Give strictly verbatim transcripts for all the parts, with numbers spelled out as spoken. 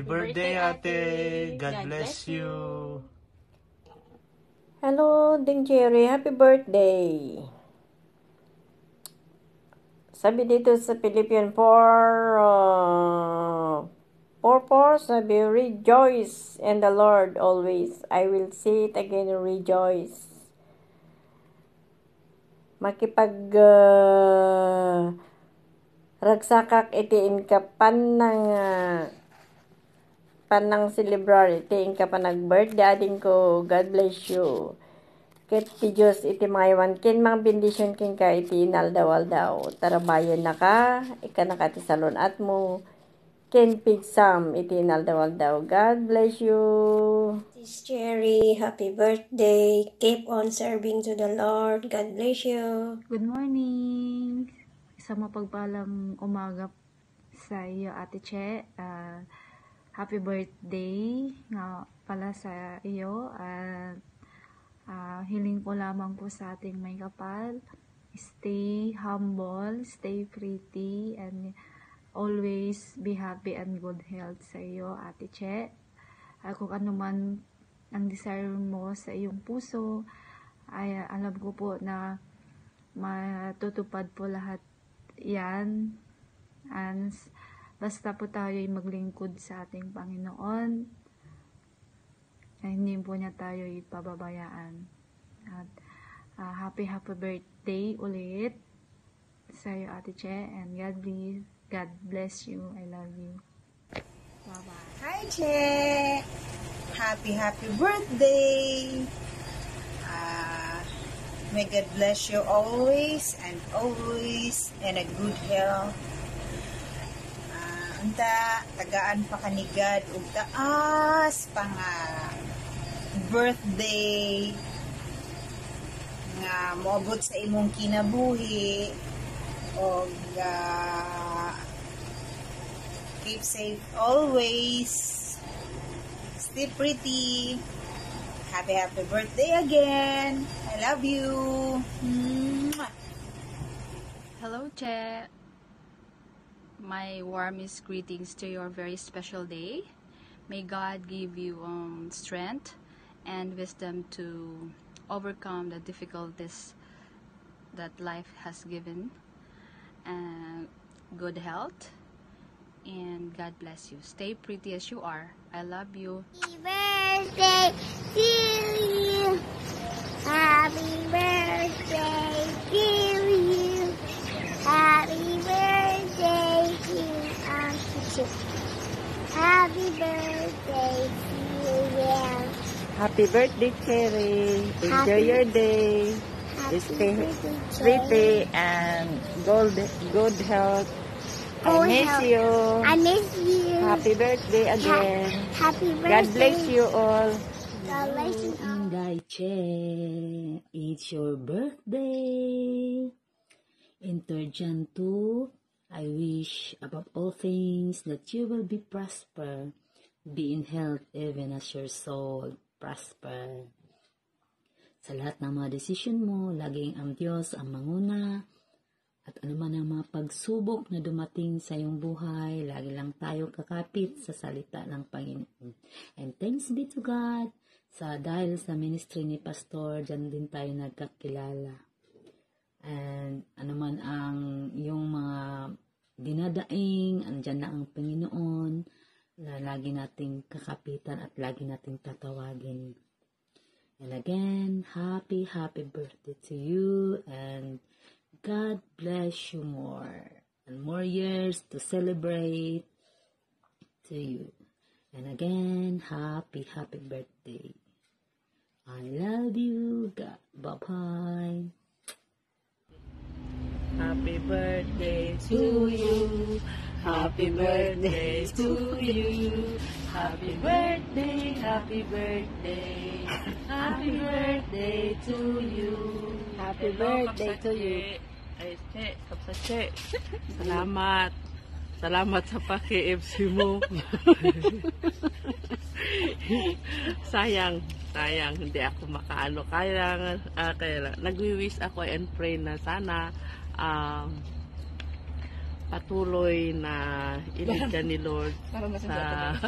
Birthday, ate. God bless you. Hello, Ding Cherry. Happy birthday. Sabi dito sa Philippians four, uh, four four, sabi, "Rejoice in the Lord always." I will say it again, rejoice. Makipag, uh, ragsakak iti inka pannang, uh, pannang celebrar iti inka panag-birthday, adingko. God bless you. Ket ti Dios iti mangaywan ken mangbendision kenka iti inaldaw-aldaw. Tarabayennaka, ikkanaka ti salun-atmo, ken pigsam iti inaldaw-aldaw. God bless you. Sis Cherry, happy birthday. Keep on serving to the Lord. God bless you. Good morning. Isang mapagpalang umaga sa iyo, Ate Che. Ah, happy birthday nga pala sa iyo. At, ah, hiling ko lamang po sa ating may kapal, stay humble, stay pretty, and always be happy and good health sa iyo, Ate Che. Ah, kung ano man ang desire mo sa iyong puso, ay alam ko po na matutupad po lahat yan. And s- basta po tayo ay maglingkod sa ating Panginoon, ay hindi po niya tayo ipababayaan. At, ah, happy, happy birthday ulit sa iyo, Ate Che, and God bless, God bless you. I love you. Bye-bye. Hi, Che! Happy, happy birthday! Ah, may God bless you always and always and a good health. Ah, unta, tagaan pa ka ni God ug taas pa nga birthday nga moabot sa imong kinabuhi, ug, ah, keep safe always. Stay pretty. Happy, happy birthday again. I love you. Mwah. Hello, Che. My warmest greetings to your very special day. May God give you, um, strength and wisdom to overcome the difficulties that life has given. And good health. And God bless you. Stay pretty as you are. I love you. Happy birthday to you. Happy birthday to you. Happy birthday to you. Happy birthday to you. Happy birthday, Cherry. Enjoy your day. Happy birthday, Cherry. Stay pretty and good, good health. I miss you. I miss you. Happy birthday again. Happy birthday. God bless you all. God bless you all. Inday Che, it's your birthday. In third John two, I wish above all things that you will be prosper, be in health even as your soul prosper. Sa lahat ng mga desisyon mo, laging ang Diyos ang manguna. At anuman ang mga pagsubok na dumating sa iyong buhay, lagi lang tayo kakapit sa salita ng Panginoon. And thanks be to God sa dahil sa ministry ni Pastor, diyan din tayo nagkakilala. And anuman ang iyong mga dinadaing, andyan na ang Panginoon na lagi nating kakapitan at lagi nating tatawagin. And again, happy, happy birthday to you, and God bless you more and more years to celebrate to you. And again, happy, happy birthday. I love you. God, bye-bye. Happy birthday to you. Happy birthday to you. Happy birthday, happy birthday. Happy birthday to you. Happy birthday to you. Ay, Che, Kapsa Che. Salamat. Salamat sa paki-F C mo. Sayang, sayang, hindi ako makaano. Kaya, ah, kaya lang, nagwi-wish ako and pray na sana, um, pag Tuloy na iligyan ni Lord sa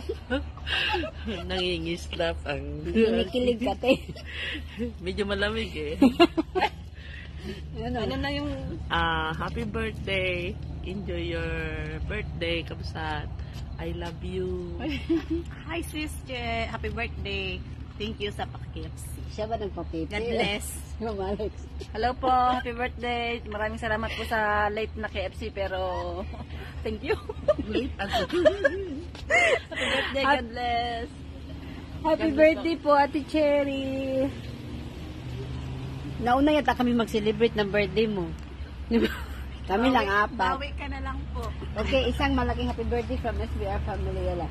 nangingislap ang Kinikilig ka, te. Medyo malamig eh. Ano na yung Ah, happy birthday. Enjoy your birthday, kabsat. I love you. Hi, sis Che. Happy birthday. Thank you sa paka-K F C. Siya ba nagpa-K F C? God bless. Ma'am Alex. Hello po. Happy birthday. Maraming salamat po sa late na K F C, pero thank you. Late at Happy birthday. God bless. Happy birthday po, Ate Cherry. Nauna yata kami mag-celebrate ng birthday mo. Kami lang apat. Bawi ka na lang po. Okay, isang malaking happy birthday from S B R family, yala.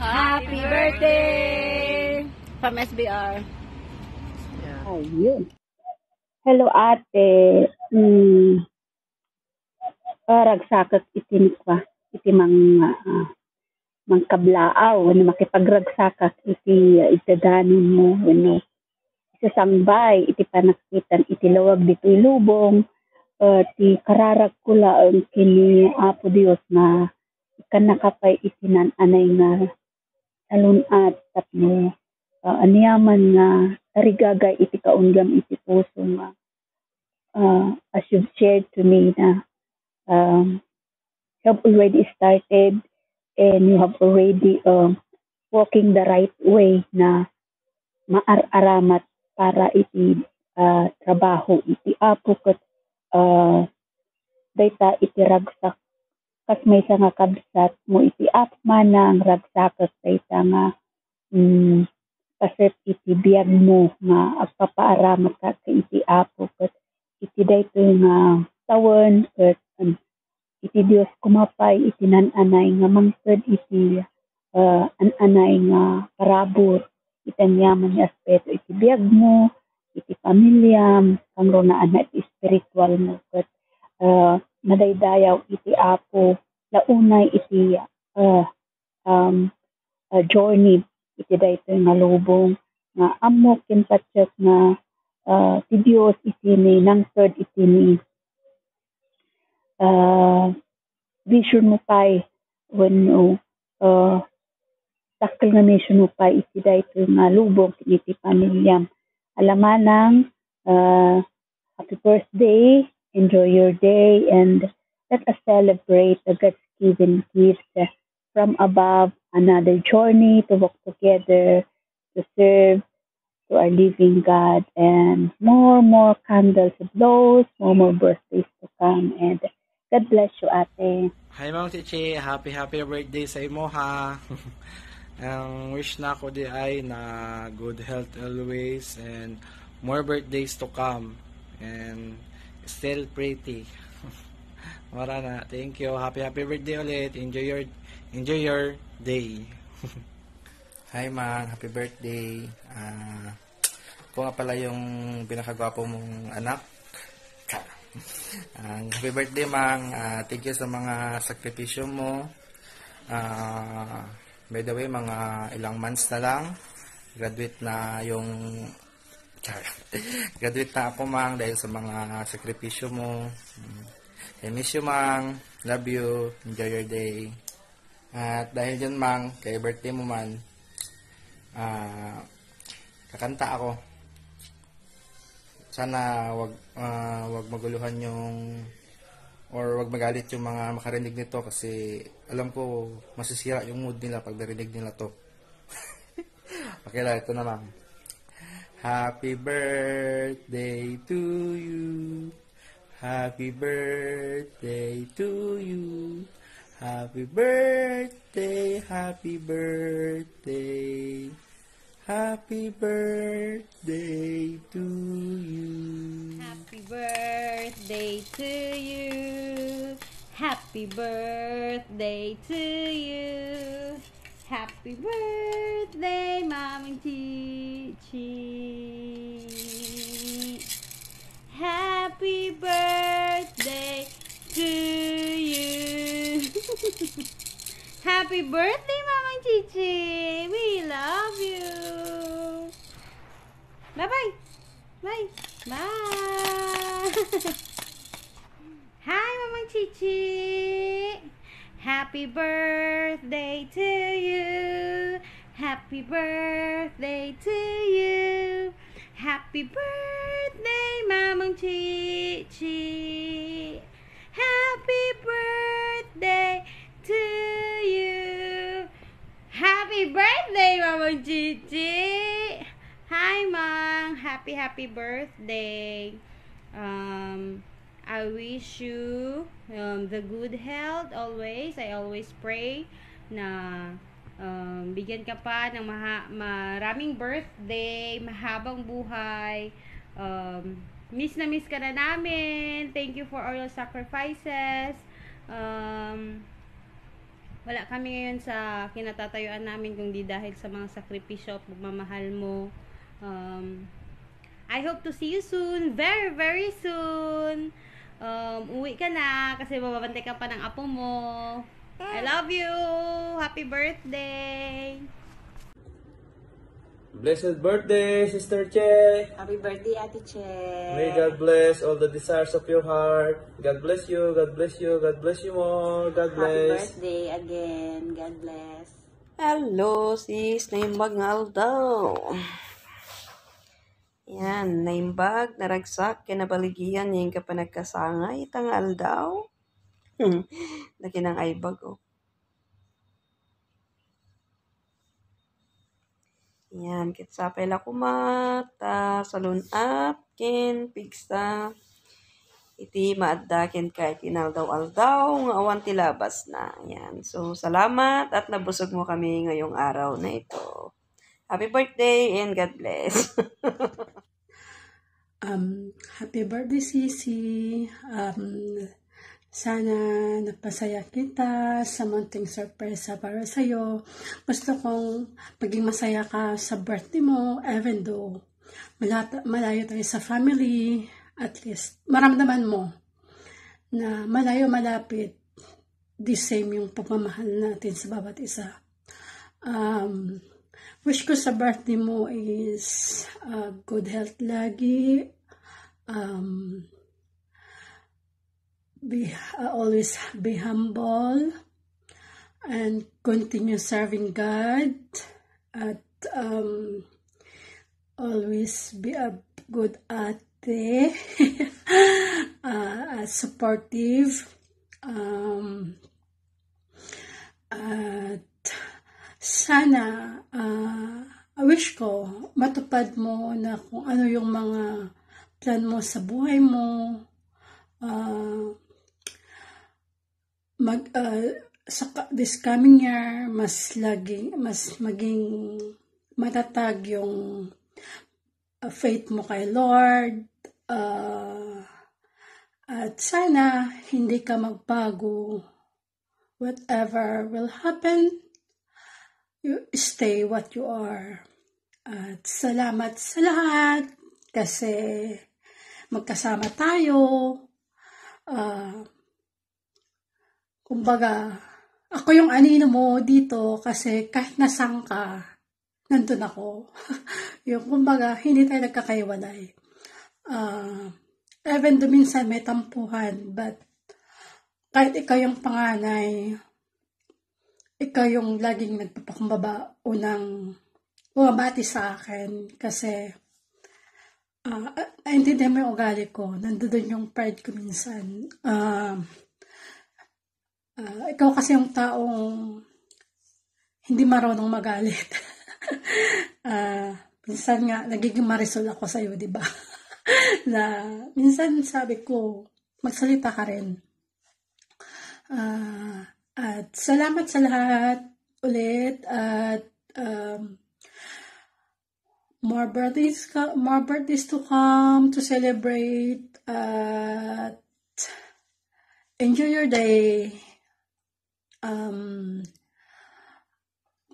Happy birthday! From S B R. Yeah. Oh, yun. Hello, ate. Mm, ah, ragsakak iti nikua, iti mang-, ah, mangkablaaw, wenno makipagragsakak iti, ah, idadanon mo, wenno isasangbay iti panagkitan iti lawag ditoy lubong, ah, ti kararagko laeng ken ni Apo Dios nga ikkannaka pay iti naan-anay nga salun-at tapno, ah, aniaman nga tarigagay iti kaunggam iti puso nga, ah, as you've shared to me na, um, you have already started and you have already, um, walking the right way na maar-aramat para iti, ah, trabaho iti Apo ket, ah, dayta iti ragsak kas maysa nga kabsat mo iti Apo manang ragsakek dayta nga, mm, paset iti biagmo nga agpapaaramat ka iti Apo ket iti daytoy nga tawen ket, um, iti Dios koma pay iti naan-anay nga mangted iti, ah, an-anay nga parabur iti aniaman nga aspeto iti biagmo, iti pamiliam, kangrunaan iti espiritualmo ket, ah, madaydayaw iti Apo, la unay iti, ah, um, ah, journey iti daytoy nga lubong nga ammok ken patiek nga, ah, ti Dios iti ni nangted iti ni, ah, vision mo pay wenno, ah, dakkel nga mission mo pay iti daytoy nga lubong ken iti pamiliam. Alamanang, ah, happy birthday, enjoy your day, and let us celebrate the God's given gift from above, another journey to walk together, to serve to our living God, and more, more candles blows, more, more birthdays to come, and God bless you, ate. Hi, Ma'am Chichi. Happy, happy birthday sa imo, ha. Ang wish nako diay na good health always and more birthdays to come. And still pretty. Mara na. Thank you. Happy, happy birthday ulit. Enjoy your, enjoy your day. Hi, Mang. Happy birthday. Ah, ako nga pala yung pinakagwapo mong anak. Char. Ah, happy birthday, Mang. Ah, thank you sa mga sakripisyo mo. Ah, by the way, mga ilang months na lang, graduate na yung, char. Graduate na ako, Mang, dahil sa mga sakripisyo mo. Mm. I miss you, Mang. Love you. Enjoy your day. At dahil dyan, Mang, kay birthday mo man, ah, kakanta ako. Sana wag, ah, wag maguluhan yung, or wag magalit yung mga makarinig nito kasi alam ko masisira yung mood nila pag narinig nila to. Okay lang, ito na, Mang. Happy birthday to you. Happy birthday to you. Happy birthday, happy birthday. Happy birthday to you. Happy birthday to you. Happy birthday to you. Happy birthday, Mamang Chichi. Happy birthday to you. Happy birthday, Mamang Chichi. We love you. Bye-bye. Bye. Bye. Hi, Mamang Chichi. Happy birthday to you. Happy birthday to you. Happy birthday, Mamang Chichi. Happy birthday to you. Happy birthday, Mamang Chichi. Hi, Mang. Happy, happy birthday. Um, I wish you um, the good health always. I always pray na um, bigyan ka pa ng maha- maraming birthday, mahabang buhay. Um, miss na miss ka na namin. Thank you for all your sacrifices. Um, wala kami ngayon sa kinatatayuan namin kung di dahil sa mga sakripisyo at pagmamahal mo. Um, I hope to see you soon. Very, very soon. Um, uwi ka na kasi mababantay ka pa ng apo mo. I love you. Happy birthday. Blessed birthday, Sister Che. Happy birthday, Ate Che. May God bless all the desires of your heart. God bless you, God bless you, God bless you more. God Happy bless. Birthday again. God bless. Hello, sis. Naimbag nga aldaw. Yan, naimbag, naragsak, kinabaligian, yung kapanagkasangay, itang aldaw. Laki ng aibag, oh. Yan, kitsapay la kumata, salun-at, ken pigsa. Iti maadda ken kay ti inaldaw-aldaw nga awan ti labas na. Yan. So, salamat at nabusog mo kami ngayong araw na ito. Happy birthday and God bless. Um, happy birthday, Sisi. Um, sana napasaya kita sa munting sorpresa para sa'yo. Gusto kong maging masaya ka sa birthday mo, even though malata- malayo tayo sa family, at least maramdaman mo na malayo malapit, the same yung pagmamahal natin sa bawat isa. Um, wish ko sa birthday mo is uh, good health lagi. Um, be, uh, always be humble and continue serving God at um, always be a good ate, uh, uh, supportive, um, at sana uh, I wish ko matupad mo na kung ano yung mga plan mo sa buhay mo. Uh, mag uh, sa ka- this coming year, mas lagi mas maging matatag yung uh, faith mo kay Lord. Uh, at sana hindi ka magbago. Whatever will happen, you stay what you are. At salamat sa lahat kasi magkasama tayo. Uh, kumbaga, ako yung anino mo dito kasi kahit nasan ka, nandun ako. Yung kumbaga, hindi tayo nagkakaiwalay. Uh, even though minsan may tampuhan, but kahit ikaw yung panganay, ikaw yung laging nagpapakumbaba, unang bumabati sa akin kasi uh, naintindihan mo yung ugali ko. Nandun yung pride ko minsan. Uh, uh, ikaw kasi yung taong hindi marunong magalit. uh, minsan nga, nagiging marisol ako sa'yo, di ba? Na minsan sabi ko, magsalita ka rin. Uh, at salamat sa lahat ulit at um, more birthdays ka, more birthdays to come to celebrate at enjoy your day. Um,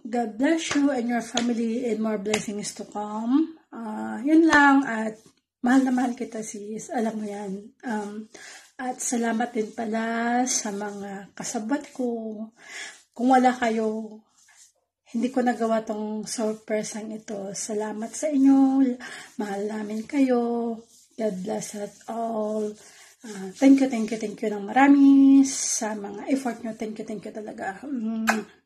God bless you and your family and more blessings to come. Uh, yun lang at mahal na mahal kita sis, alam mo yan. Um, at salamat din pala sa mga kasabwat ko. Kung wala kayo, hindi ko nagawa tong sorpresang ito. Salamat sa inyo. Mahal namin kayo. God bless us all. Ah, thank you, thank you, thank you ng marami sa mga effort nyo. Thank you, thank you talaga. Mm.